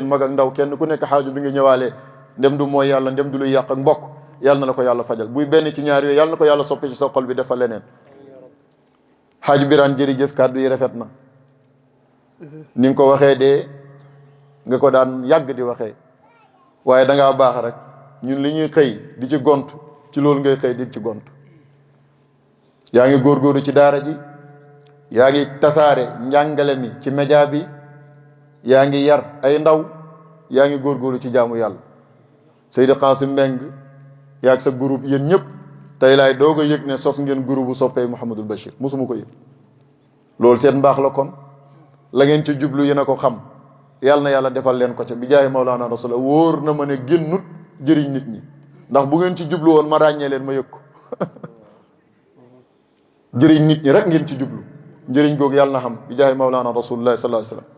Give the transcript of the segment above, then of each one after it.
mag ak ndaw kenn ku nekk xaaju bi nga ñëwaalee ndem du mooy yàlla ndem du luy yàq ak mbokk yàlla na la ko yàlla fajal buy benn ci ñaar yooyu yàlla na ko yàlla soppi ci sa xol bi dafa leneen. xaaju Birane jërëjëf kàddu yi rafet na ni nga ko waxee de nga ko daan yàgg di waxee waaye dangaa baax rek ñun li ñuy xëy di ci gont ci loolu ngay xëy di ci gont. yaa ngi góorgóorlu ci daara ji yaa ngi tasaare njàngale mi ci média bi yaa ngi yar ay ndaw yaa ngi góorgóorlu ci jaamu yàlla. Seydi Qasim Mbeng yaa ak sa groupe yéen ñëpp tey laay doog a yëg ne sos ngeen groupe bu soppee Mouhamadul Bachir mosuma ko yëg loolu seen mbaax la kon la ngeen ci jublu yéen a ko xam yàlla na yàlla defal leen ko ca bi jaay Mawlana Rasul wóor na ma ne génnut jëriñ nit ñi ndax bu ngeen ci jublu woon ma ràññee leen ma yëg ko jëriñ nit ñi rek ngeen ci jublu njëriñ googu yàlla na xam bi jaay Mawlana Rasulullah sallallahu alayhi wasallam.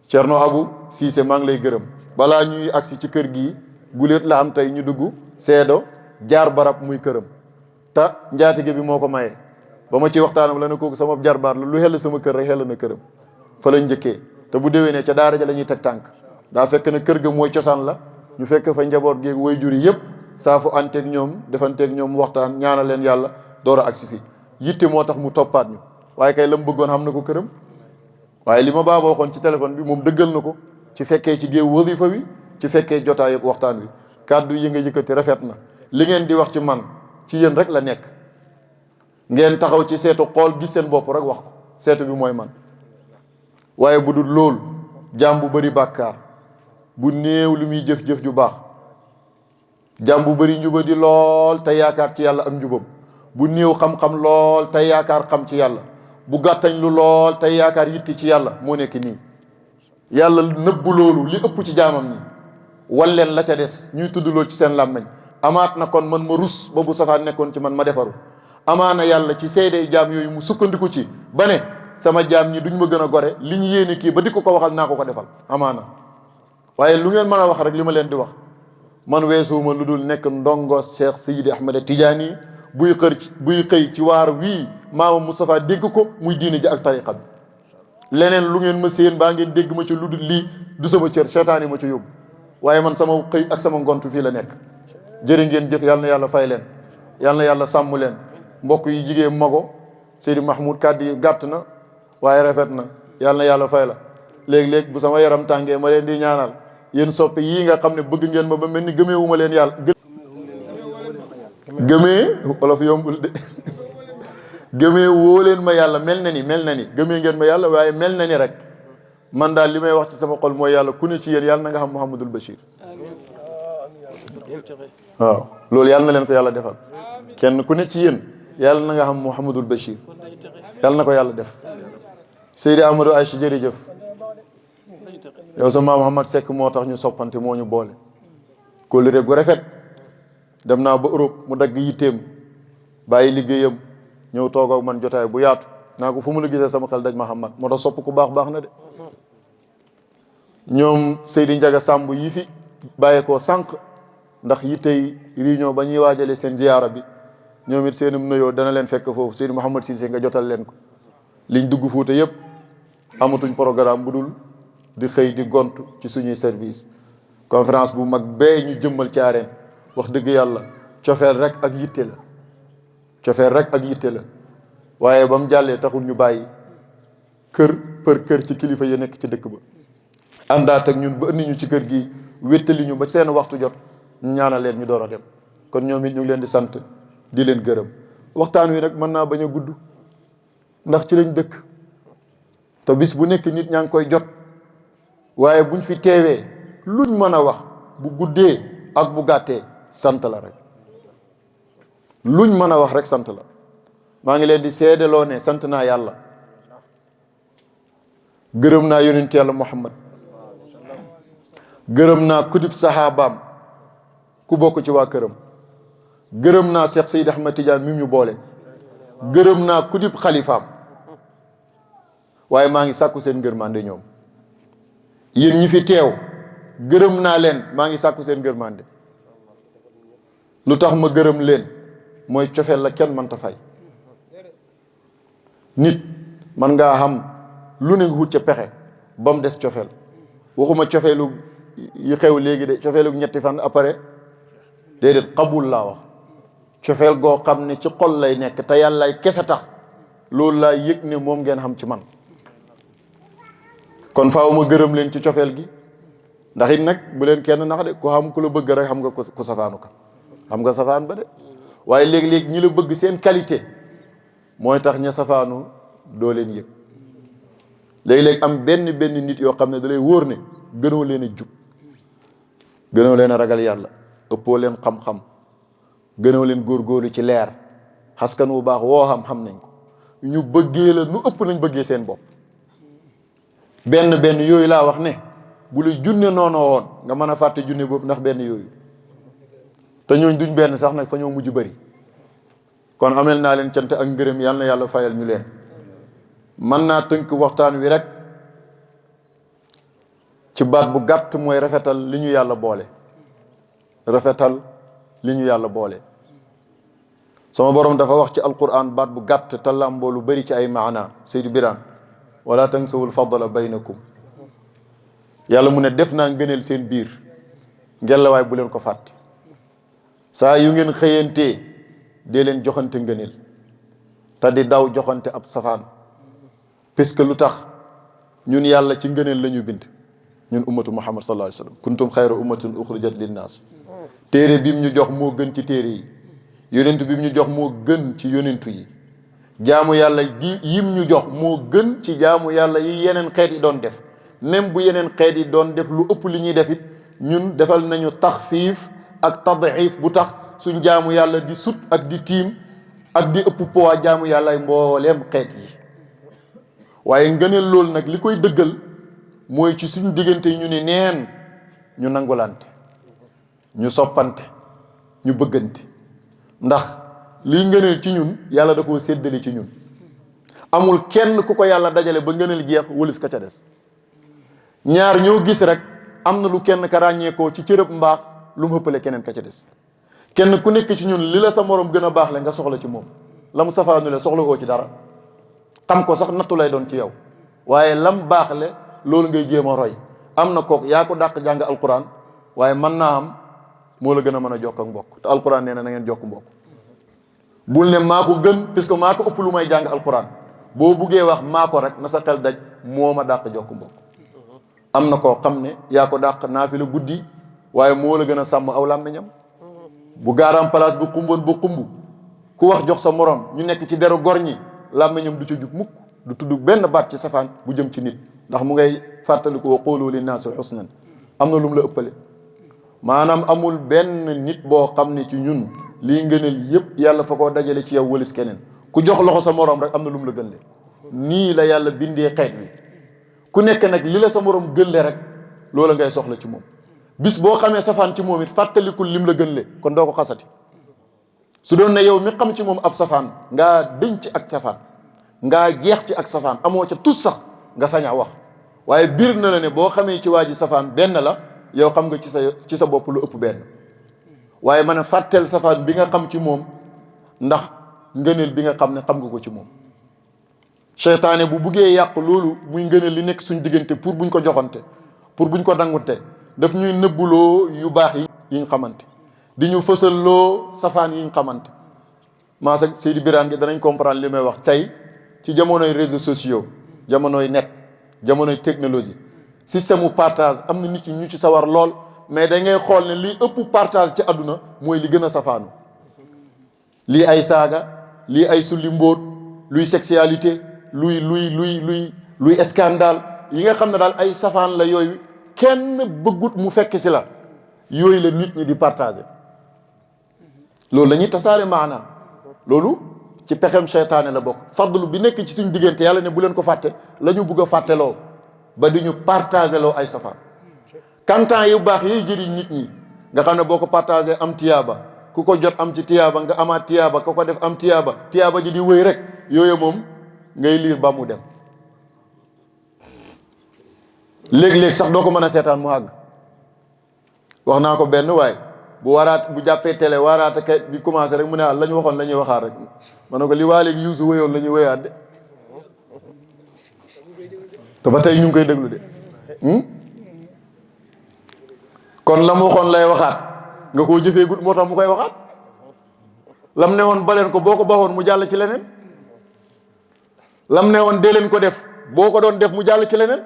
Cerno Abu Siise maa ngi lay gërëm balaa ñuy agsi ci kër gii guléet la am tey ñu dugg seedo jaar barab muy këram te njaatige bi moo ko maye ba ma ci waxtaanam la ne kooku sama jarbaar la lu xel sama kër rek xel na këram fa la njëkkee te bu déwénee ca daara ja la ñuy teg tànk daa fekk na kër ga mooy cosaan la ñu fekk fa njaboot geeg way juri yëpp saafu anteeg ñoom defanteeg ñoom waxtaan ñaana leen yàlla door a agsi fii yitte moo tax mu toppaat ñu waaye kay la mu bëggoon xam na ko këram waaye li ma baaba waxoon ci téléphone bi moom dëggal na ko ci fekkee ci géew wasifa wi ci fekkee jotaay yëpp waxtaan wi kàddu yi nga yëkkati rafet na li ngeen di wax ci man ci yéen rek la nekk ngeen taxaw ci seetu xool gis seen bopp rek wax ko seetu bi mooy man waaye bu dul loolu jaam bu bëri bàkkaar bu néew lu muy jëf-jëf ju baax jaam bu bëri njuba di lool te yaakaar ci yàlla ak njubam bu néew xam-xam lool te yaakaar xam ci yàlla bu gàttañ lu lool te yaakaar yitti ci yàlla moo nekk nii yàlla nëbbu loolu li ëpp ci jaamam ñi wal leen la ca des ñuy tudd loolu ci seen làmmeñ amaat na kon man ma rus ba bu safaan nekkoon ci man ma defaru amaana yàlla ci seedey jaam yooyu mu sukkandiku ci ba ne sama jaam ñi duñ ma gën a gore li ñu yéene kii ba di ko waxal naa ko ko defal amaana waaye lu ngeen mën a wax rek li ma leen di wax man weesuuma lu dul nekk ndongo Cheikh Seydi Ahmed Tidiane buy xëy ci waar wii maama Moustapha dégg ko muy diine ji ak tariqa bi leneen lu ngeen ma séen baa ngeen dégg ma ci lu dul lii du sama cër seytaane ma ci yóbbu waaye man sama xëy ak sama ngontu fii la nekk jërë ngeen jëf yàlla na yàlla fay leen yàlla na yàlla sàmm leen mbokk yi jigéen mago Seydi Mahmoud kàddu yi gàtt na waaye rafet na yàlla na yàlla fay la léeg-léeg bu sama yaram tàngee ma leen di ñaanal yéen soppe yii nga xam ne bëgg ngeen ma ba mel ni gëmee wu ma leen yàlla gëmee olof yombul de gëmee woo leen ma yàlla mel na ni gëmee ngeen ma yàlla waaye mel na ni rek man daal li may wax ci sama xol mooy yàlla ku ne ci yéen yàlla na nga xam Mouhamadul Bachir waaw loolu yàlla na leen ko yàlla defal kenn ku ne ci yéen yàlla na nga xam Mouhamadul Bachir yàlla na ko yàlla def Seydi Amadou Aïcha jërëjëf yow sa maam Mouhamad Seck moo tax ñu soppante moo ñu boole kóllëre gu rafet dem naa ba Europe mu dagg yitteem bàyyi liggéeyam ñëw toog ak man jotaay bu yaatu naa ko fu mu la gisee sama xel daj Mouhamad moo tax sopp ku baax na de ñoom Seydi Njaga Sàmb yi fi bàyyeekoo sànq ndax yittey réunion ba ñuy waajale seen ziyaara bi ñoom it seenum nuyoo dana leen fekk foofu Seydi Mouhamad Cissé nga jotal leen ko liñ dugg Fuuta yëpp amatuñ programme bu dul di xëy di gont ci suñuy service conférence bu mag bee ñu jëmmal ci arène wax dëgg yàlla cofeel rek ak yitte la waaye ba mu jàllee taxul ñu bàyyi kër ci kilifa yi nekk ci dëkk ba àndaat ak ñun ba indi ñu ci kër gi wéttali ñu ba seen waxtu jot ñu ñaanal leen ñu door a dem kon ñoom it ñu ngi leen di sant di leen gërëm waxtaan wi nag mën naa bañ a gudd ndax ci lañ dëkk te bis bu nekk nit ñaa ngi koy jot waaye buñ fi teewee luñ mën a wax bu guddee ak bu gàttee sant la rek luñ mën a wax rek sant la maa ngi leen di seedeloo ne sant naa yàlla gërëm naa yonent yàlla Muhammad gërëm naa kudib saxaabaam ku bokk ci waa këram gërëm naa Cheikh Seydi Ahmed Tidiane mi ñu boole gërëm naa kudib xalifaam waaye maa ngi sàkku seen ngërmande ñoom yéen ñi fi teew gërëm naa leen maa ngi sàkku seen ngërmande lu tax ma gërëm leen mooy cofeel la kenn mënta fay nit man ngaa xam lu ne nga wut ca pexe ba mu des cofeel waxuma cofeelu yi xew léegi de cofeelu ñetti fan après déedéet qabul laa wax cofeel goo xam ne ci xol lay nekk te yàllaay kese tax loolu laa yëg ne moom ngeen xam ci man kon faaw ma gërëm leen ci cofeel gi ndax it nag bu leen kenn nax de ku xam ku la bëgg rek xam nga ku safaanu ka xam nga safaan ba de waaye léeg-léeg ñi la bëgg seen qualité mooy tax ña safaanu doo leen yëg léeg-léeg am benn nit yoo xam ne da lay wóor ne gënoo leen a jub gënoo leen a ragal yàlla ëppoo leen xam-xam gënoo leen góorgóorlu ci leer xaskan wu baax woo xam nañ ko ñu bëggee la nu ëpp nañ bëggee seen bopp benn yooyu laa wax ne bu la junne noonoo woon nga mën a fàtte junne boobu ndax benn yooyu te ñooñ duñ benn sax nag fa ñoo mujj bëri kon amel naa leen cant ak ngërëm yàlla na yàlla fayal ñu leen mën naa tënk waxtaan wi rek ci baat bu gàtt mooy rafetal li ñu yàlla boole rafetal li ñu yàlla boole sama borom dafa wax ci alquran baat bu gàtt te làmboo lu bëri ci ay maana Seydou Birane wala tansawul fadla baynakum yàlla mu ne def naa ngëneel seen biir ngelawaay bu leen ko fàtte saa yu ngeen xëyantee dee leen joxante ngëneel te di daw joxante ab safaan parce que lu tax ñun yàlla ci ngëneel la ñu bind ñun ummatu muhammad sallallahu alayhi wa sallam kuntum xayra ummatin uxrijat linnaas téere bi mu ñu jox moo gën ci téere yi yonent bi mu ñu jox moo gën ci yonentu yi jaamu yàlla gi yim ñu jox moo gën ci jaamu yàlla yi yeneen xeet yi doon def même bu yeneen xeet yi doon def lu ëpp li ñuy def it ñun defal nañu taxfiif ak tadxiif bu tax suñ jaamu yàlla di sut ak di tiim ak di ëpp poids jaamu yàlla ay mbooleem xeet yi waaye ngëneel loolu nag li koy dëggal mooy ci suñ diggante ñu ni neen ñu nangulante ñu soppante ñu bëggante ndax liy ngëneel ci ñun yàlla da koo séddale ci ñun amul kenn ku ko yàlla dajale ba ngëneel jeex wëlis ka ca des ñaar ñoo gis rek am na lu kenn ka ràññeekoo ci cërëb mbaax lu mu ëppale keneen ka ca des kenn ku nekk ci ñun li la sa morom gën a baax le nga soxla ci moom la mu safaanu le soxla woo ci dara xam ko sax nattu lay doon ci yow waaye lam baax le loolu ngay jéem a roy am na kook yaa ko dàq jàng alquran waaye mën naa am moo la gën a mën a jokk ak mbokk te alquran nee na ngeen jokk mbokk bul ne maa ko gën puisque maa ko ëpp lu may jàng alquran boo buggee wax maa ko rek na sa xel daj moo ma dàq jokk mbokk am na koo xam ne yaa ko dàq naa fi la guddi waaye moo la gën a sàmm aw làmmiñam bu gaaraam place bu xumboon ba xumb ku wax jox sa morom ñu nekk ci deru gor ñi làmmiñam du ca jug mukk du tudd benn baat ci safaan bu jëm ci nit ndax mu ngay fàttaliku wa qulu linnaasi husnan am na lu mu la ëppale maanaam amul benn nit boo xam ne ci ñun lii ngëneel yëpp yàlla fa koo dajale ci yow wëlis keneen ku jox loxo sa morom rek am na lu mu la gën le nii la yàlla bindee xeet wi ku nekk nag li la sa morom gën le rek loola ngay soxla ci moom bis boo xamee safaan ci moom it fàttalikul lim la gën le kon doo ko xasati su doon ne yow mi xam ci moom ab safaan ngaa denc ak safaan ngaa jeex ci ak safaan amoo ca tus sax nga sañ a wax waaye biir na la ne boo xamee ci waa ji safaan benn la yow xam nga ci sa bopp lu ëpp benn waaye mën a fàtteel safaan bi nga xam ci moom ndax ngëneel bi nga xam ne xam nga ko ci moom seytaane bu buggee yàq loolu muy ngëneel li nekk suñ diggante pour buñ ko joxante pour buñ ko dangunte daf ñuy nëbbuloo yu baax yi ñu xamante di ñu fësalloo safaan yi ñu xamante maasa Seydi Birane gi danañ comprendre li may wax tey ci jamonoy réseaux sociaux jamonoy net jamonoy technologie système mu partage am na nit ñi ñu ci sawar lool mais da ngay xool ne lii ëpp partage ci àdduna mooy li gën a safaanu lii ay saaga lii ay sulli mbóot luy sexualité luy scandale yi nga xam ne daal ay safaan la yooyu kenn bëggut mu fekk si la yooyu la nit ñi di partager loolu la ñuy tasaare maanaam loolu ci pexem seytaane la bokk fadlu bi nekk ci suñ diggante yàlla ne bu leen ko fàtte la ñu bugg a fàtteloo ba di ñu partager loo ay safaan kantaan yu baax yiy jëriñ nit ñi nga xam ne boo ko partager am tiyaaba ku ko jot am ci tiyaaba nga amaat tiyaaba ku ko def am tiyaaba ji di wéy rek yooyu moom ngay liir ba mu dem léeg-léeg sax doo ko mën a seetaan mu àgg wax naa ko benn waaye bu jàppee télé waaraata kay bi commencé rek mu ne la ñu waxoon la ñuy waxaat rek ma ne ko li waa léegi yuusu wéyoon la ñuy wéyaat de te ba tey ñu ngi koy déglu de kon la mu waxoon lay waxaat nga koo jëfee gut moo tax mu koy waxaat lam ne woon baleen ko boo ko baxoon mu jàll ci leneen lam ne woon dee leen ko def boo ko doon def mu jàll ci leneen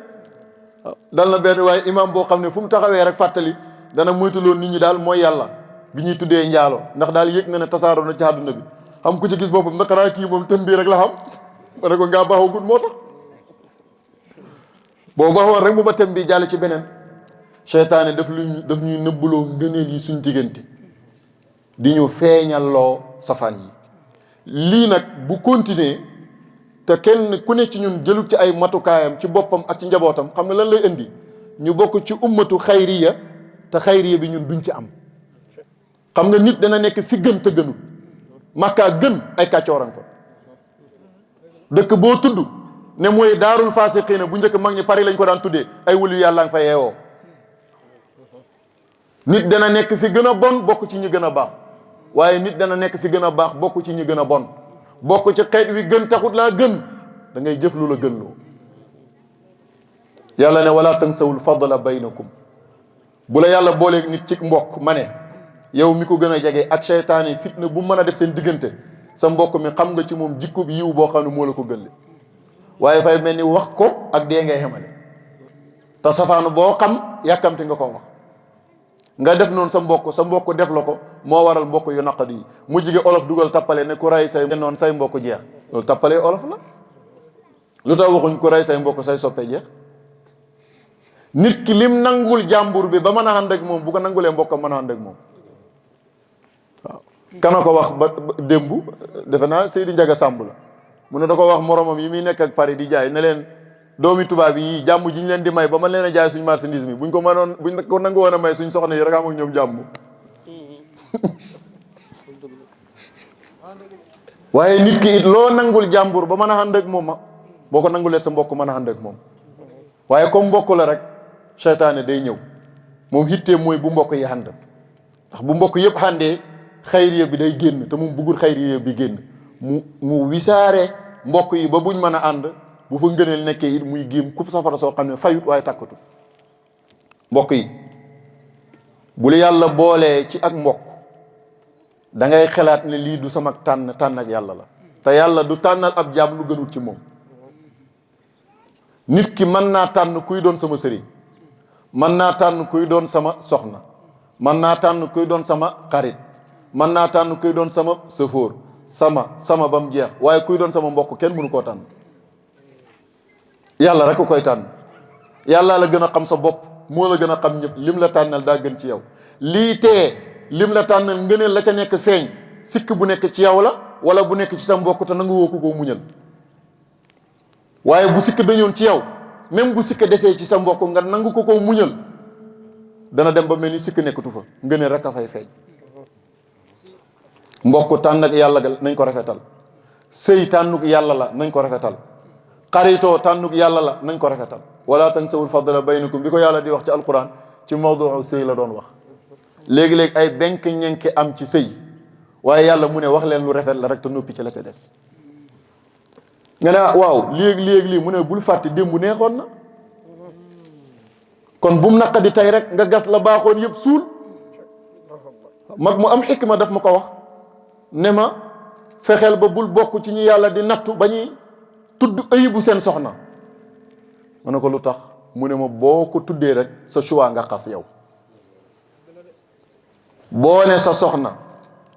dal na benn waaye imam boo xam ne fu mu taxawee rek fàttali dana moytuloon nit ñi daal mooy yàlla bi ñuy tuddee njaalo ndax daal yëg na ne tasaaroo na ci àdduna bi xam ku ci gis boppam ndax xanaa kii moom tëm bii rek la xam ma ne ko ngaa baxoo gut moo tax boo baxoon rek mu ba tëm bi jàll ci beneen seytaane daf ñuy nëbbuloo ngëneel yi suñ diggante di ñu feeñalloo safaan yi lii nag bu continuer te kenn ku ne ci ñun jëlut ci ay matukaayam ci boppam ak ci njabootam xam nga lan lay indi ñu bokk ci ummatu xayriya te xayriya bi ñun duñ ci am xam nga nit dana nekk fi gën te gënul makkaa gën ay kàccooran fa dëkk boo tudd ne mooy daarul faasiqiina bu njëkk mag ñi Paris lañ ko daan tuddee ay wulu yàlla nga fa yeewoo nit dana nekk fi gën a bon bokk ci ñi gën a baax waaye nit dana nekk fi gën a baax bokk ci ñi gën a bon bokk ci xeet wi gën taxut laa gën da ngay jëf lu la gën loo yàlla ne wala tansawul fadla baynakum bu la yàlla booleeg nit ci mbokk ma ne yow mi ko gën a jege ak seytaane fitna bu mën a def seen diggante sa mbokk mi xam nga ci moom jikko bi yiw boo xam ne moo la ko gën le waaye fay mel ni wax ko ak dee ngay xemale te safaanu boo xam yàkkamti nga ko wax nga def noonu sa mbokk def la ko moo waral mbokk yu naqadi yi mu jige olof dugal tappale ne ku rey say noonu say mbokk jeex loolu tappalee olof la lu tax waxuñ ku rey say mbokk say soppe jeex nit ki lim nangul jàmbur bi ba mën a ànd ak moom bu ko nangulee mbokkam mën a ànd ak moom waaw kana ko wax ba démb defe naa Seydi Njaga Sàmb la mu ne da ko wax moromam yi muy nekk ak Paris di jaay ne leen doomi tubaab yi jàmm ji ñu leen di may ba man leen a jaay suñ marchandise mi buñ ko nangu woon a may suñ soxna yi rek am ak ñoom jàmm waaye nit ki it loo nangul jàmbur ba mën a ànd ak moom boo ko nangulee sa mbokk mën a ànd ak moom waaye comme mbokk la rek seytaane day ñëw moom hittee mooy bu mbokk yi ànd ndax bu mbokk yëpp àndee xayriya bi day génn te moom bëggul xayriya bi génn mu wisaare mbokk yi ba buñ mën a ànd bu fa ngëneel nekkee it muy géem kub safara soo xam ne fayut waaye tàkkatu mbokk yi bu la yàlla boolee ci ak mbokk da ngay xalaat ne lii du sama tànn ak yàlla la te yàlla du tànnal ab jaam lu gënul ci moom nit ki mën naa tànn kuy doon sama sëriñ mën naa tànn kuy doon sama soxna mën naa tànn kuy doon sama xarit mën naa tànn kuy doon sama sëfoor sama ba mu jeex waaye kuy doon sama mbokk kenn mënu koo tànn yàlla rek ku koy tànn yàlla la gën a xam sa bopp moo la gën a xam ñëpp lim la tànnal daa gën ci yow lii tee lim la tànnal ngëneel la ca nekk feeñ sikk bu nekk ci yow la wala bu nekk ci sa mbokk te nangu woo ko koo muñal waaye bu sikk dañoon ci yow même bu sikk desee ci sa mbokk nga nangu ko koo muñal dana dem ba mel ni sikk nekkatu fa ngëneel rek a fay feeñ mbokk tànn ak yàlla nañ ko rafetal sëy tànnuk yàlla la nañ ko rafetal xaritoo tànnuk yàlla la nañ ko rafetal wala tansawul fadla baynakum bi ko yàlla di wax ci alquran ci mawduu sëy la doon wax léegi-léegi ay benk ñenke am ci sëy waaye yàlla mu ne wax leen lu rafet la rek te noppi ci la ca des nga ne waaw léegi lii mu ne bul fàtte démb neexoon na kon bu mu naqadi tey rek nga gas la baaxoon yëpp suul mag mu am xikma daf ma ko wax ne ma fexeel ba bul bokk ci ñi yàlla di nattu ba ñuy tudd ayibu seen soxna ma ne ko lu tax mu ne ma boo ko tuddee rek sa choix nga xas yow boo ne sa soxna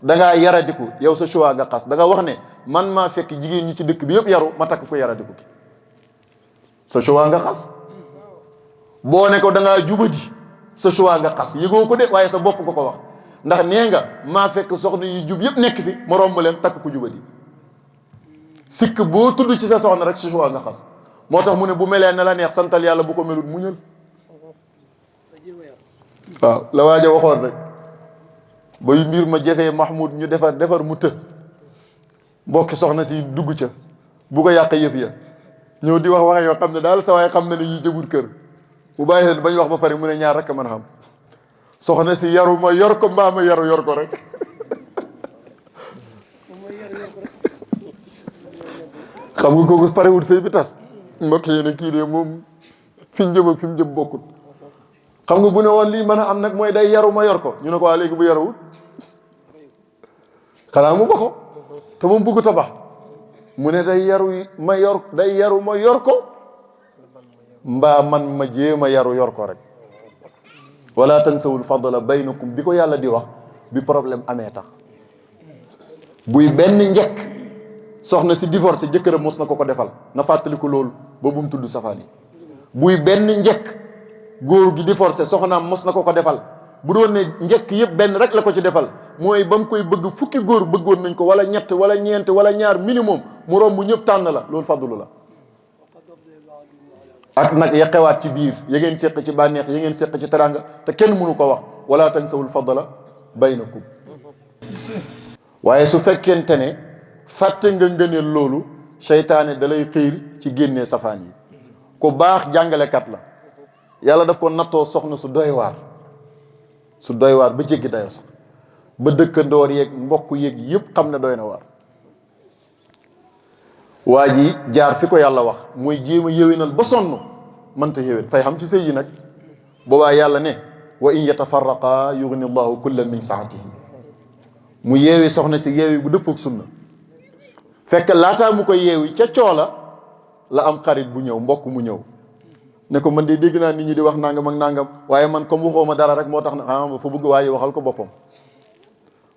dangaa yaradiku yow sa choix nga xas da nga wax ne man maa fekk jigéen ñi ci dëkk bi yëpp yaru ma takk fu yaradiku ki sa choix nga xas boo ne ko dangaa jubadi sa choix nga xas yëgoo ko de waaye sa bopp nga ko wax ndax nee nga maa fekk soxna yi jub yëpp nekk fi ma romb leen takk ku jubadi sikk boo tudd ci sa soxna rek sa choix nga xas moo tax mu ne bu melee na la neex santal yàlla bu ko melut muñal waaw la waaja waxoon rek bay mbir ma jafee Mahmoud ñu defar mu të mbokki soxna si dugg ca bu ko yàq yëf ya ñëw di wax yoo xam ne daal sa waay xam na ne yi jëbut kër bu bàyyi leen bañ wax ba pare mu ne ñaar rek a mën a xam soxna si yaru ma yor ko mbaa ma yor ko rek xam nga kooku parewul sëy bi tas mbokk yi ne kii de moom fi mu jëm ak fi mu jëm bokkut xam nga bu ne woon lii mën a am nag mooy day yaru ma yor ko ñu ne ko waa léegi bu yaruwul xanaa mu ba ko te moom bëggu tabax mu ne day yaru ma yor ko mbaa man ma jéem a yaru yor ko rek wala tansawul fadla baynakum bi ko yàlla di wax bi problème amee tax buy benn njëkk soxna si divorce jëkkëram mos na ko defal na fàttaliku loolu ba bu mu tudd safaan yi buy benn njëkk góor gi divorce soxnaam mos na ko defal bu doon ne njëkk yëpp benn rek la ko ci defal mooy ba mu koy bëgg fukki góor bëggoon nañ ko wala ñett wala ñeent wala ñaar minimum mu romb ñëpp tànn la loolu fadlu la ak nag ya xewaat ci biir ya ngeen seq ci bànneex ya ngeen seq ci teranga te kenn mënu ko wax wala tansawul fadla baynakum waaye su fekkente ne fàtte nga ngëneel loolu seytaane da lay xiir ci génnee safaan yi ku baax jàngalekat la yàlla daf ko nattoo soxna su doy waar ba jéggi dayo sax ba dëkkandoor yeeg mbokk yeeg yëpp xam ne doy na waar waa ji jaar fi ko yàlla wax mooy jéem a yéwénal ba sonn mënta yéwén fay xam ci sëy yi nag boobaa yàlla ne wa in yatafarraqa yugni llahu kullan min saatihi mu yeewi soxna si yeewi bu dëppook sunna fekk laataa mu koy yeewi ca coola la am xarit bu ñëw mbokk mu ñëw ne ko man de dégg naa nit ñi di wax nangam ak nangam waaye man comme waxoo ma dara rek moo tax na fa bëgg waaye waxal ko boppam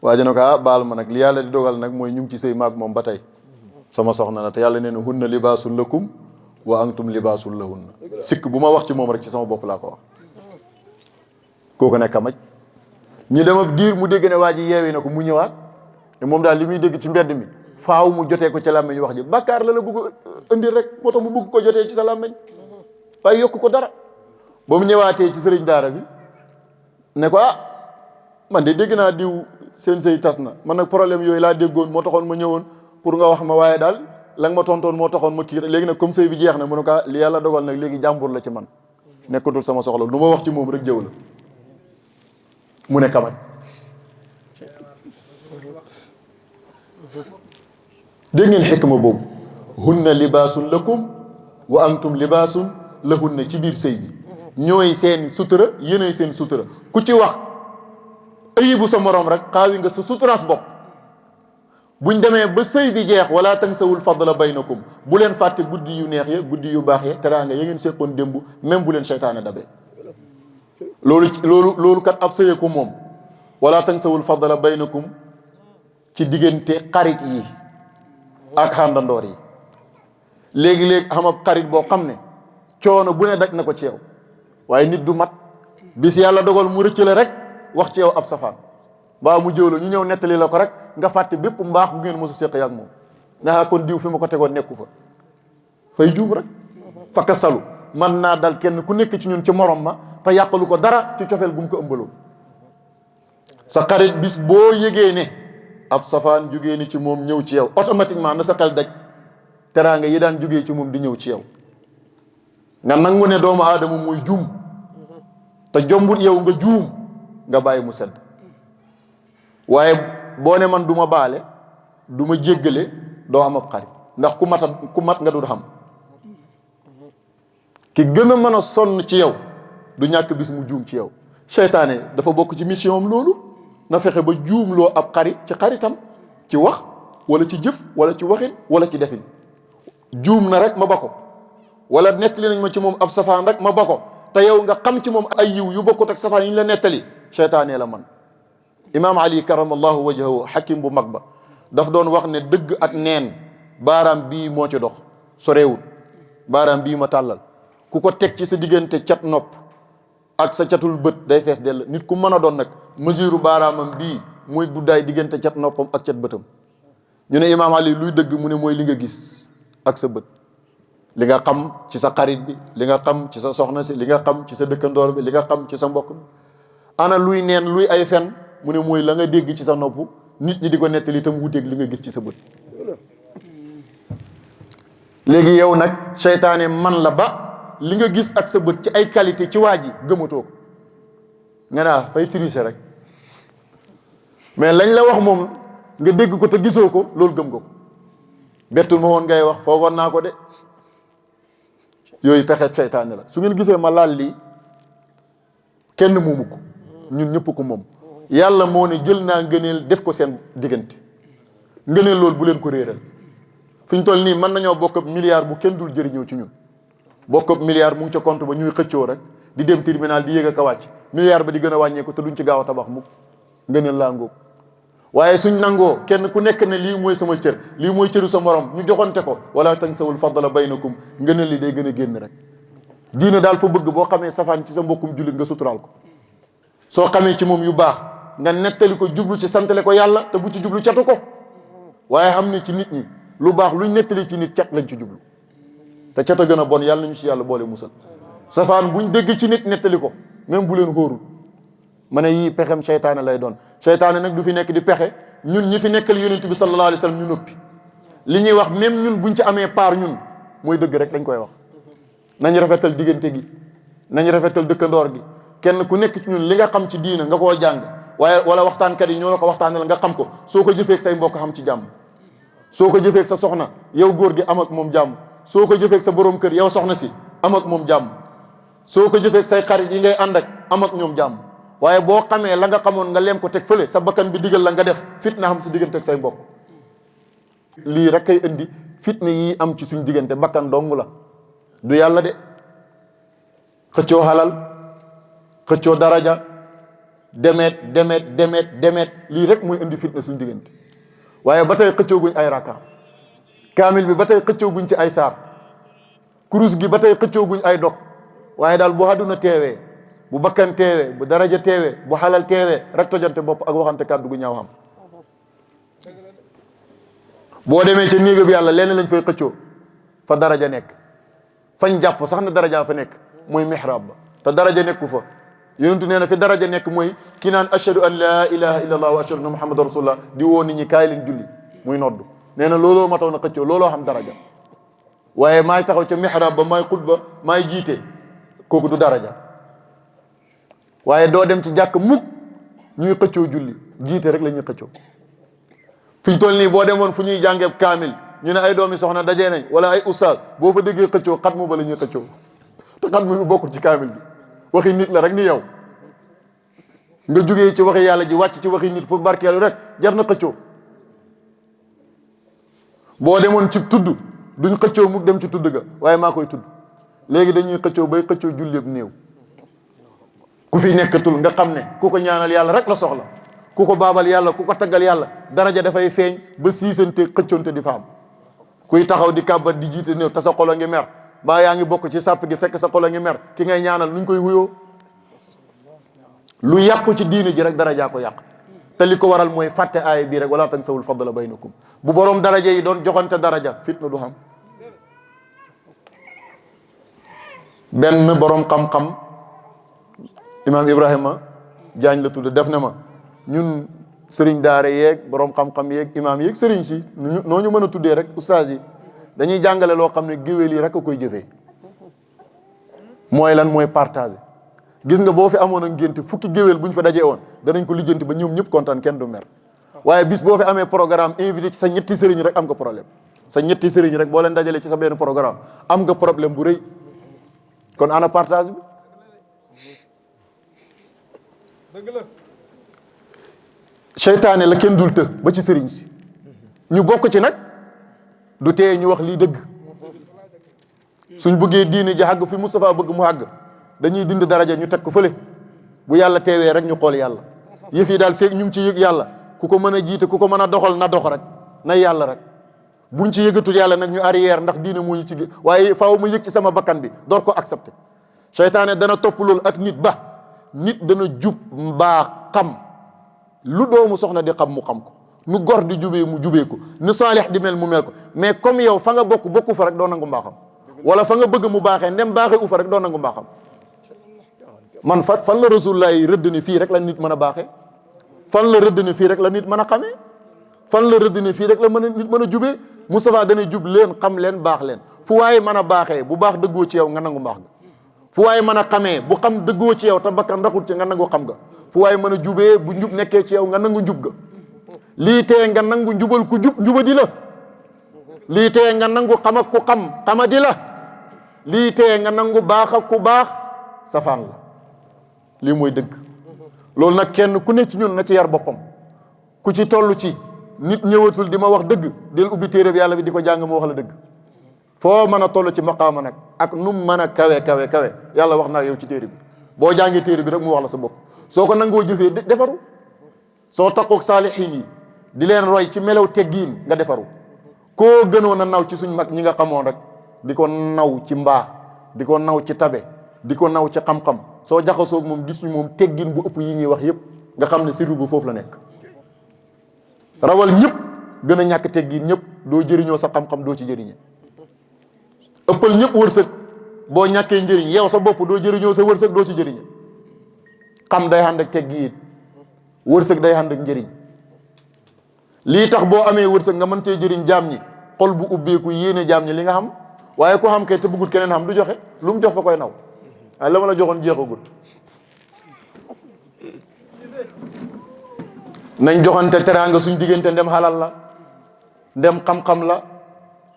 waa ji ne ko baal ma nag li yàlla di dogal nag mooy ñu ngi ci sëy maag moom ba tey sama soxna la te yàlla nee na hunna libaasun lakum wa antum libaasun lahunna sikk bu ma wax ci moom rek ci sama bopp laa ko wax kooku nekk kamaj ñu dem ab diir mu dégg ne waa ji yeewi na ko mu ñëwaat te moom daal li muy dégg ci mbedd mi faaw mu jotee ko ci làmmeñ wax ji bàkkaar la bëgg indil rek moo tax mu bëgg ko jotee ci sa làmmeñ waaye yokk ko dara ba mu ñëwaatee ci sëriñ daara bi ne ko man de dégg naa diw seen sëy tas na man nag problème yooyu laa déggoon moo taxoon ma ñëwoon pour nga wax ma waaye daal la nga ma tontoon moo taxoon ma kii léegi nag comme sëy bi jeex na mu ne ko li yàlla dogal nag léegi jàmbur la ci man nekkatul sama soxla lu ma wax ci moom rek jëw la mu ne kamaj dégg ngeen xikma boobu hunna libaasun lakum wa antum libaasun lahunna ci biir sëy bi ñooy seen sutura yéenay seen sutura ku ci wax ayibu sa morom rek xaawi nga sa suturaas bopp buñ demee ba sëy bi jeex wala tansawul fadla baynakum bu leen fàtte guddi yu neex ya guddi yu baax ya teraanga ya ngeen seqoon démb même bu leen seytaane dabee loolu kat ab sëye ko moom wala tansawul fadla baynakum ci diggante xarit yi ak xàndandoor yi léegi-léegi xam ab xarit boo xam ne coono bu ne daj na ko ci yow waaye nit du mat bis yàlla dogal mu rëcc la rek wax ci yow ab safaan baa mu jëw la ñu ñëw nettali la ko rek nga fàtte bépp mbaax bu ngeen mosu seq ak moom naa kon diw fi ma ko tegoon nekku fa fay juum rek fakka salu man naa dal kenn ku nekk ci ñun ci morom ma te yàqalu ko dara ci cofeel bu mu ko ëmbaloo sa xarit bis boo yëgee ne ab safaan jógee ni ci moom ñëw ci yow automatiquement na sa xel daj teraanga yi daan jógee ci moom di ñëw ci yow nga nangu ne doomu aadama mooy juum te jombut yow nga juum nga bàyyi mu sedd waaye boo ne man du ma baale du ma jéggale doo am ab xarit ndax ku mat nga du xam ki gën a mën a sonn ci yow du ñàkk bis mu juum ci yow seytaane dafa bokk ci mission am loolu na fexe ba juumloo ab xarit ci xaritam ci wax wala ci jëf wala ci waxin wala ci defin juum na rek ma ba ko wala nettali nañ ma ci moom ab safaan rek ma ba ko te yow nga xam ci moom ay yiw yu bokkut ak safaan yi ñu la nettali seytaane la man imaam ali karamallahu wajhahu hakim bu mag ba daf doon wax ne dëgg ak neen baaraam bii moo ci dox soreewut baaraam bii ma tàllal ku ko teg ci sa diggante cat nopp ak sa catul bët day fees dell nit ku mën a doon nag mesure baaraamam bii mooy guddaay diggante cat noppam ak cat bëtam ñu ne imaam ali luy dëgg mu ne mooy li nga gis ak sa bët li nga xam ci sa xarit bi li nga xam ci sa soxna si li nga xam ci sa dëkkandoor bi li nga xam ci sa mbokk bi ana luy neen luy ay fen mu ne mooy la nga dégg ci sa nopp nit ñi di ko nettali itam wuteeg li nga gis ci sa bët léegi yow nag seytaane man la ba li nga gis ak sa bët ci ay qualité ci waa ji gëmatoo ko nga naa fay tricher rek mais lañ la wax moom nga dégg ko te gisoo ko loolu gëm nga ko bettul ma woon ngay wax foogoon naa ko de yooyu pexeet seytaane la su ngeen gisee ma laal lii kenn moomu ko ñun ñëpp ko moom. yàlla moo ne jël naa ngëneel def ko seen diggante ngëneel loolu bu leen ko réeral. fi ñu toll nii mën nañoo bokk ab milliard bu kenn dul jëriñoo ci ñun bokk ab milliard mu ngi ca compte ba ñuy xëccoo rek di dem tribunal di yéeg ak a wàcc milliard ba di gën a wàññeeku te duñ ci gaaw a tabax mukk ngëneel laa ngóob. waaye suñ nangoo kenn ku nekk ne lii mooy sama cër lii mooy cëru sa morom ñu joxonte ko wala tansawul fadla baynakum ngëneel li day gën a génn rek. diina daal fa bëgg boo xamee safaan ci sa mbokkum jullit nga suturaal ko soo xamee ci moom yu baax nga nettali ko jublu ci santale ko yàlla te bu ci jublu catu ko waaye xam ne ci nit ñi lu baax luñ nettali ci nit cat lañ ci jublu te cat a gën a bon yàlla nañu ci yàlla boole musal. safaan buñ dégg ci nit nettali ko même bu leen xóorul ma ne yii pexem seytaane lay doon seytaane nag du fi nekk di pexe ñun ñi fi nekkal yonent bi sallallahu alayhi wa sallam ñu noppi li ñuy wax même ñun buñ ci amee part ñun mooy dëgg rek dañ koy wax. nañ rafetal diggante gi nañ rafetal dëkkandoor gi kenn ku nekk ci ñun li nga xam ci diina nga koo jàng waaye wala waxtaankat yi ñoo la ko waxtaanal nga xam ko soo ko jëfeek say mbokk xam ci jàmm. soo ko jëfeek sa soxna yow góor gi am ak moom jàmm soo ko jëfeek sa borom kër yow soxna si am ak moom jàmm soo ko jëfeek say xarit yi ngay ànd ak am ak ñoom jàmm waaye boo xamee la nga xamoon nga leem ko teg fële sa bakkan bi digal la nga def fitna xam si diggante ak say mbokk. lii rek kay indi fitna yi am ci suñ diggante bakkan dong la du yàlla de. xëccoo xalal xëccoo daraja demeet lii rek mooy indi fitna suñ diggante. waaye ba tey xëccoo guñ ay rakka kaamil bi ba tey xëccoo guñ ci ay saar kurus gi ba tey xëccoo guñ ay dog waaye daal bu àdduna teewee bu bakkan teewee bu daraja teewee bu xalal teewee rek tojante bopp ak waxante kàddu gu ñaaw xam. boo demee ca néega bi yàlla lenn lañ fay xëccoo fa daraja nekk fañ jàpp sax na daraja fa nekk mooy mihrab ba te daraja nekku fa. yonentu nee na fi daraja nekk mooy ki naan ashhadu an laa ilaha illa allah wa ashhadu anna muhammadan rasulullah di woo nit ñi kaay leen julli muy noddu nee na looloo mataw na xëccoo looloo xam daraja waaye maay taxaw ca mihrab ba maay xutba maay jiite kooku du daraja. waaye doo dem ci jàkk mukk ñuy xëccoo julli jiite rek la ñuy xëccoo. fi ñu toll nii boo demoon fu ñuy jàngee kaamil ñu ne ay doomi soxna dajee nañ wala ay ustaas boo fa déggee xëccoo xatmu ba la ñuy xëccoo te xatmu bi bokkul ci kaamil bi waxi nit la rek ni yow nga jugee ci waxi yàlla ji wàcc ci waxi nit pour barkeelu rek jar na xëccoo. boo demoon ci tudd duñ xëccoo mukk dem ci tudd ga waaye maa koy tudd léegi dañuy xëccoo bay xëccoo julleeb néew. ku fi nekkatul nga xam ne ku ko ñaanal yàlla rek la soxla ku ko baabal yàlla ku ko taggal yàlla daraja dafay feeñ ba siisante xëccoonte di fa am. kuy taxaw di kàbbat di jiite néew te sa xol a ngi mer baa yaa ngi bokk ci sàpp gi fekk sa xol a ngi mer ki ngay ñaanal nuñ koy wuyoo. lu yàqu ci diine ji rek darajaa ko yàq te li ko waral mooy fàtte aaya bii rek wala tansawul fadla baynakum bu boroom daraja yi doon joxante daraja fitna du xam. benn boroom xam-xam imaam Ibrahima Jaañ la tudd def na ma ñun sëriñ daara yeeg boroom xam-xam yeeg imaam yeeg sëriñ si noo ñu mën a tuddee rek ustaas yi dañuy jàngale loo xam ne géwél yi rek a koy jëfee. mooy lan mooy partager. gis nga boo fi amoon ak ngénte fukki géwél bu ñu fa dajee woon danañ ko lijjanti ba ñoom ñëpp kontaan kenn du mer waaye bis boo fi amee programme invité ci sa ñetti sëriñ rek am nga problème sa ñetti sëriñ rek boo leen dajalee ci sa benn programme am nga problème bu rëy kon ana partage bi. seytaane la kenn dul të ba ci sëriñ si ñu bokk ci nag du tee ñu wax lii dëgg suñ bëggee diine ji àgg fi Moustapha bëgg mu àgg dañuy dind daraja ñu teg ko fële bu yàlla teewee rek ñu xool yàlla yëf yi daal feeg ñu ngi ci yëg yàlla ku ko mën a jiite ku ko mën a doxal na dox rek na yàlla rek buñ ci yëgatul yàlla nag ñu arrière ndax diine moo ñu ci waaye faaw ma yëg ci sama bakkan bi door ko accepté. seytaane dana topp loolu ak nit ba nit dana jub mbaa xam lu doomu soxna di xam mu xam ko nu gor di jubee mu jubee ko nu saalix di mel mu mel ko mais comme yow fa nga bokku fa rek doo nangu mbaaxam wala fa nga bëgg mu baaxee ndem baaxee u fa rek doo nangu mbaaxam. man fan la rasulullah yi rëdd ne fii rek la nit mën a baaxee fan la rëdd ne fii rek la nit mën a xamee fan la rëdd ne fii rek la nit mën a jubee Moustapha dana jub leen xam leen baax leen fu waaye mën a baaxee bu baax dëggoo ci yow nga nangu mbaax ga fu waaye mën a xamee bu xam dëggoo ci yow te bakkan raxul ci nga nangu xam ga fu waaye mën a jubee bu njub nekkee ci yow nga nangu njub ga lii tee nga nangu njubal ku jub njubadi la lii tee nga nangu xam ak ku xam xamadi la lii tee nga nangu baax ak ku baax safaan la lii mooy dëgg. loolu nag kenn ku ne ci ñun na ci yar boppam. ku ci toll ci nit ñëwatul di ma wax dëgg del ubbi téere bi yàlla bi di ko jàng mu wax la dëgg. foo mën a toll ci maqaama nag ak nu mu mën a kawe yàlla wax naa yow ci téere bi boo jàngee téere bi rek mu wax la sa bopp. soo ko nangoo jëfee defaru soo takkook saalixiin yi di leen roy ci melaw teggiin nga defaru. koo gënoon a naw ci suñ mag ñi nga xamoon rek di ko naw ci mbaax di ko naw ci tabe di ko naw ci xam-xam soo jaxasoog moom gis ñu moom teggin bu ëpp yi ñuy wax yépp nga xam ne sirru bu foofu la nekk. rawal ñëpp gën a ñàkk teggin ñëpp doo jëriñoo sa xam-xam doo ci jëriñe. ëppal ñëpp wërsëg boo ñàkkee njëriñ yow sa bopp doo jëriñoo sa wërsëg doo ci jëriñe. xam day ànd ak teggin wërsëg day ànd ak njëriñ. lii tax boo amee wërsëg nga mën cee jëriñ jaam ñi xol bu ubbeeku yéene jaam ñi li nga xam waaye ko xam kay te bëggut keneen xam du joxe lu mu jox fa koy naw waaye la ma la joxoon jeexagut. nañ joxante teraanga suñ diggante ndem xalal la ndem xam-xam la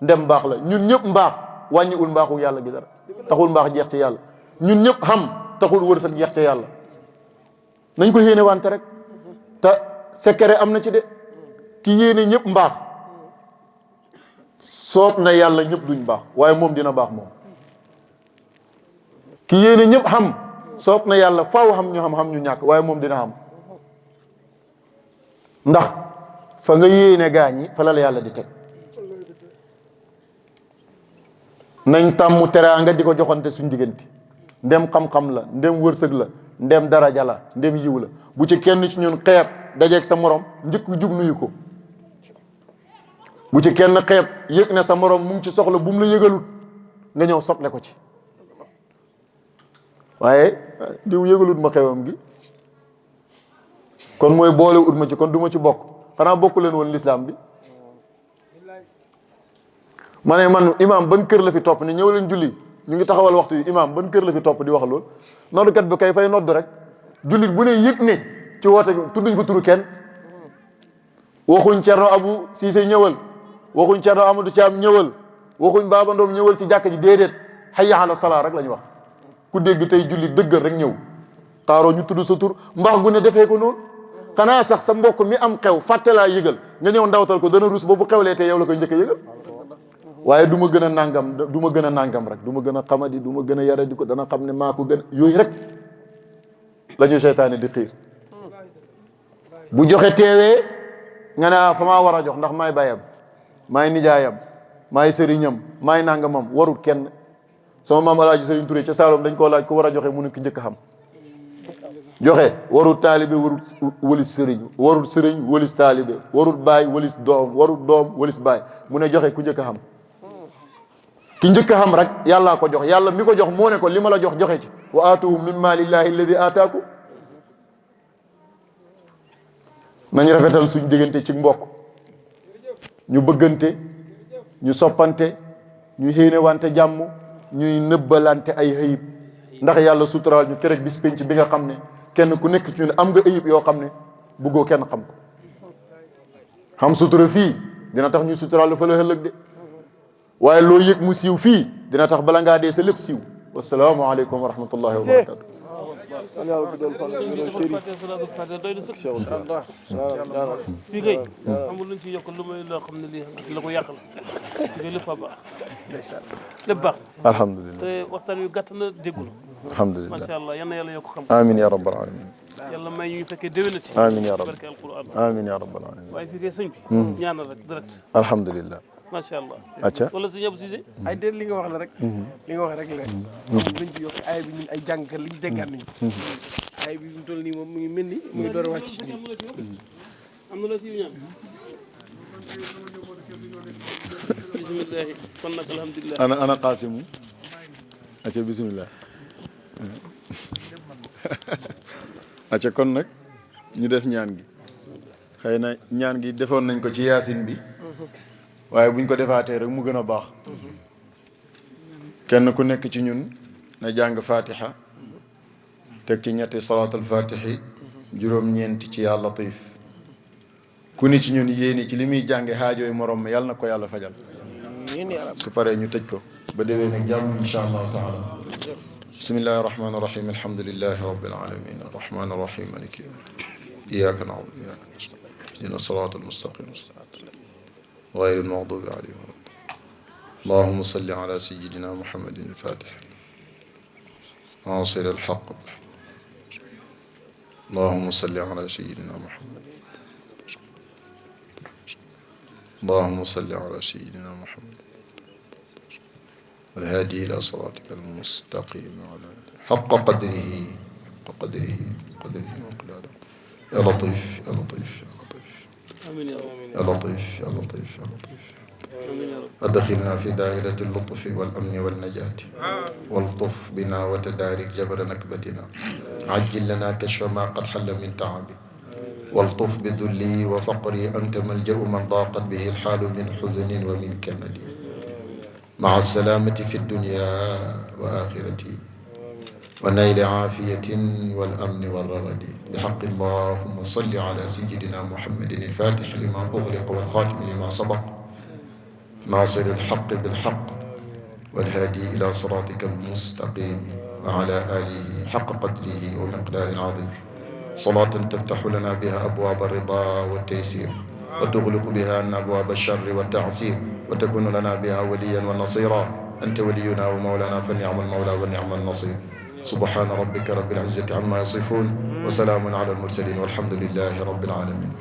ndem mbaax la ñun ñëpp mbaax wàññiwul mbaaxu yàlla gi dara taxul mbaax jeex ci yàlla ñun ñëpp xam taxul wërsëg jeex ci yàlla nañ ko yéene wante rek te secret am na ci de ki yéene ñëpp mbaax soob na yàlla ñëpp duñ baax waaye moom dina baax moom. ki yéene ñëpp xam soob na yàlla faaw xam ñu xam ñu ñàkk waaye moom dina xam ndax fa nga yéene gaañi fa la yàlla di teg. nañ tàmm teraanga di ko joxante suñ diggante ndem xam-xam la ndem wërsëg la ndem daraja la ndem yiw la bu ci kenn ci ñun xeeb dajeeg sa morom njëkk jug nuyu ko. bu ci kenn xeeb yëg ne sa morom mu ngi ci soxla bu mu la yëgalut nga ñëw sotle ko ci waaye diw yëgalut ma xewam gi kon mooy boole ut ma ci kon du ma ci bokk xanaa bokku leen woon lislaam bi. ma ne man imaam ban kër la fi topp ne ñëw leen julli ñu ngi taxawal waxtu yi imaam ban kër la fi topp di wax loolu noddukat bi kay fay nodd rek jullit bu ne yëg ne ci woote tudduñ fa turu kenn waxuñ Cerno Abu Siise ñëwal waxuñ Cerno Amadou Thiam ñëwal waxuñ Baba Ndoom ñëwal ci jàkka ji déedéet hayya ala salaa rek la ñu wax ku dégg tey julli dëggal rek ñëw xaaroo ñu tudd sa tur mbaax gu ne defee ko noonu xanaa sax sa mbokk mi am xew fàtte laa yëgal nga ñëw ndawtal ko dana rus boobu xewlee te yow la koy njëkk a yëgal waaye du ma gën a nangam du ma gën a nangam rek du ma gën a xamadi du ma gën a yaradi ko dana xam ne maa ko gën a yooyu rek la ñu seytaane di xiir bu joxe teewee nga ne fa maa war a jox ndax maay bayam maay nijaayam maay sëriñam maay nangamam warut kenn sama maam Alaaji Sëriñ Touré ca Saalum dañ koo laaj ko war a joxe mu ne ki njëkk a xam joxe warut taalibe warut walis sëriñ warut sëriñ walis taalibe warut baay walis doom warut doom walis baay mu ne joxe ku njëkk a xam ki njëkk a xam rek yàllaa ko jox yàlla mi ko jox moo ne ko li ma la jox joxe ci wa aatuhum min maalillahi alladi aataakum nañ rafetal suñ diggante ci mbokk ñu bëggante ñu soppante ñu xéene wante jàmm ñuy nëbbalante ay ayib ndax yàlla suturaal ñu keroog bis penc bi nga xam ne kenn ku nekk ci ñun am nga ayib yoo xam ne bëggoo kenn xam ko xam sutura fii dina tax ñu suturaal la fa la ëllëg de waaye loo yëg mu siiw fii dina tax bala ngaa dee sa lépp siiw wasalaamu aleykum wa rahmatullahi wa barakatu fii kay amul luñ ci yokk lu may loo xam ne lii la ko yàq la fii lépp a baax lépp baax alhamdulilah te waxtaan wi gàtt na déggul alhamdulilah macha allah yal na yàlla yokk xam amin ya rabbal alamin yàlla may ñu fekkee déwénati amin ya rabb barke alquran amin ya rabbal alamin waaye fii kay sëñ bi ñaanal rek direct alhamdulilah macha allah acca wala sëñ Abou Cissé ay déet li nga wax la rek li nga wax rek la luñ ci yokk ay bi ñun ay jàngkat liñ déggaat nañu ay bi mu toll nii moom mu ngi mel ni mu ngi door a wàcc ci am na la ci ñaan bismillah kon nag alhamdulilah ana qaasimu acca bismillah acca kon nag ñu def ñaan gi xëy na ñaan gi defoon nañ ko ci yaasin bi waaye buñ ko defaatee rek mu gën a baax kenn ku nekk ci ñun na jàng fatiha teg ci ñetti salaatul fatihi juróom-ñeenti ci yaa latif ku ni ci ñun yéeni ci li muy jànge xaajooy morom mi yàlla na ko yàlla fajal su paree ñu tëj ko ba déwee nag jàmm insha allahu taala بسم الله الرحمن الرحيم الحمد لله رب العالمين الرحمن الرحيم مالك يوم الدين إياك نعبد وإياك نستعين اهدنا الصراط المستقيم غير المغضوب عليهم ولا الضالين اللهم صل على سيدنا محمد الفاتح ناصر الحق بالحق اللهم صل على سيدنا محمد اللهم صل على سيدنا محمد والهادي إلى صراطك المستقيم على حق قدره وقدره ومقداره يا لطيف يا لطيف يا لطيف آمين يا رب يا لطيف يا لطيف يا لطيف آمين يا رب أدخلنا في دائرة اللطف والأمن والنجاة والطف بنا وتدارك جبر نكبتنا عجل لنا كشف ما قد حل من تعبي والطف بذلي وفقري أنت ملجأ من ضاقت به الحال من حزن ومن كمل مع السلامة في الدنيا وآخرتي ونيل عافية والأمن والرغد بحق اللهم صل على سيدنا محمد الفاتح لما أغلق والخاتم لما سبق ناصر الحق بالحق والهادي إلى صراطك المستقيم وعلى آله حق قدره ومقدار عظيم صلاة تفتح لنا بها أبواب الرضا والتيسير وتغلق بها عنا أبواب الشر والتعسير وتكون لنا بها وليا ونصيرا أنت ولينا ومولانا فنعم المولى ونعم النصير سبحان ربك رب العزة عما يصفون وسلام على المرسلين والحمد لله رب العالمين